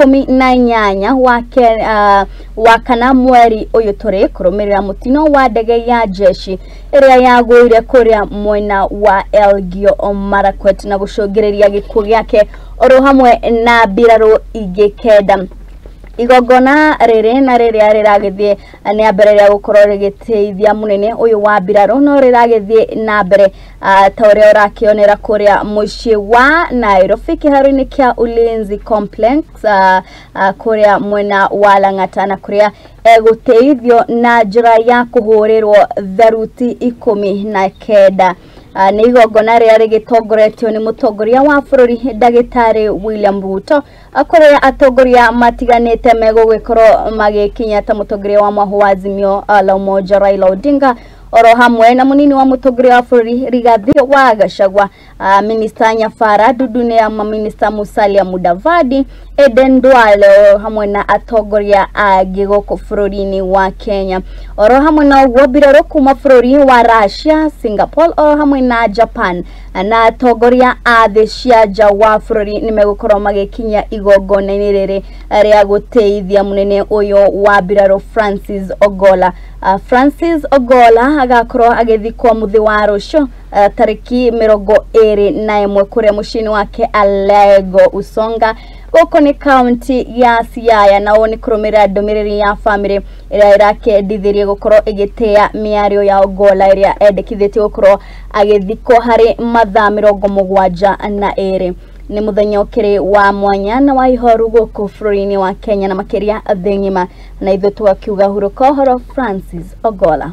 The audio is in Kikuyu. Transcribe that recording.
18 wa kana mweri ũyũ tũrĩ kũrũmĩrĩra mũtino wa ndege ya jeshi ĩrĩa yagũire kũrĩa mwena wa Elgeyo Marakwet na gũcũngĩrĩria gĩkuũ gĩake oro hamwe na mbirarũ ingĩ 9. Igongona rĩrĩ na rĩrĩa rĩragĩthiĩ na mbere rĩa gũkorwo rĩgĩteithia mũnene ũyũ wa mbirarũ no rĩragĩthiĩ na mbere ta ũrĩa ũrakĩonera kũrĩa mũciĩ wa Nairobi kĩharo-inĩ kĩa Ulinzi Complex kũrĩa mwena wa Lang'ata na kũrĩa egũteithio na njĩra ya kũhũrĩrwo tharuti 19. Nĩ igongona rĩrĩa rĩgĩtongoretio nĩ mũtongoria wa bũrũri ndagĩtarĩ William Ruto, kũrĩa atongoria matiganĩte megũgĩkorwo magĩkinya ta mũtongoria wa mwahu wa Azimio la Umoja Raila Odinga oro hamwe na munini wa mũtongoria wa bũrũri Rigathi wa Gachagua, Minister Nyafara Dudu nĩ ama Minister Musalia Mudavadi, Eden Duale oro hamwe na atongoria angĩ gũkũ bũrũri-inĩ wa Kenya. Oro hamwe na ũguo mbirarũ kuma bũrũri wa Russia, Singapore oro hamwe na Japan na atongoria a thĩ cia nja wa bũrũri nĩ megũkorwo magĩkinya igongona-inĩ rĩrĩ rĩa gũtĩithia mũnene ũyũ wa mbirarũ Francis Ogolla. Francis Ogolla agakorwo agĩthikwo mũthĩ wa rũciũ tarĩki 21 kũrĩa mũciĩ-inĩ wake Alego Usonga gũkũ nĩ kaunti ya Siaya, na ũũ nĩ kũrũmĩrĩra ndũmĩrĩri ya bamĩrĩ ĩrĩa ĩrakĩendithirie gũkorwo ĩgĩtĩa mĩario ya Ogolla ĩrĩa endekithĩtie gũkorwo agĩthikwo harĩ mathaa 72. Nĩ mũthenya ũkĩrĩ wa mwanya na wa ihoru gũkũ bũrũri-inĩ wa Kenya na makĩria thĩ ng'ima, na ithuĩ tũgakiuga hurũka ũhoro Francis Ogolla.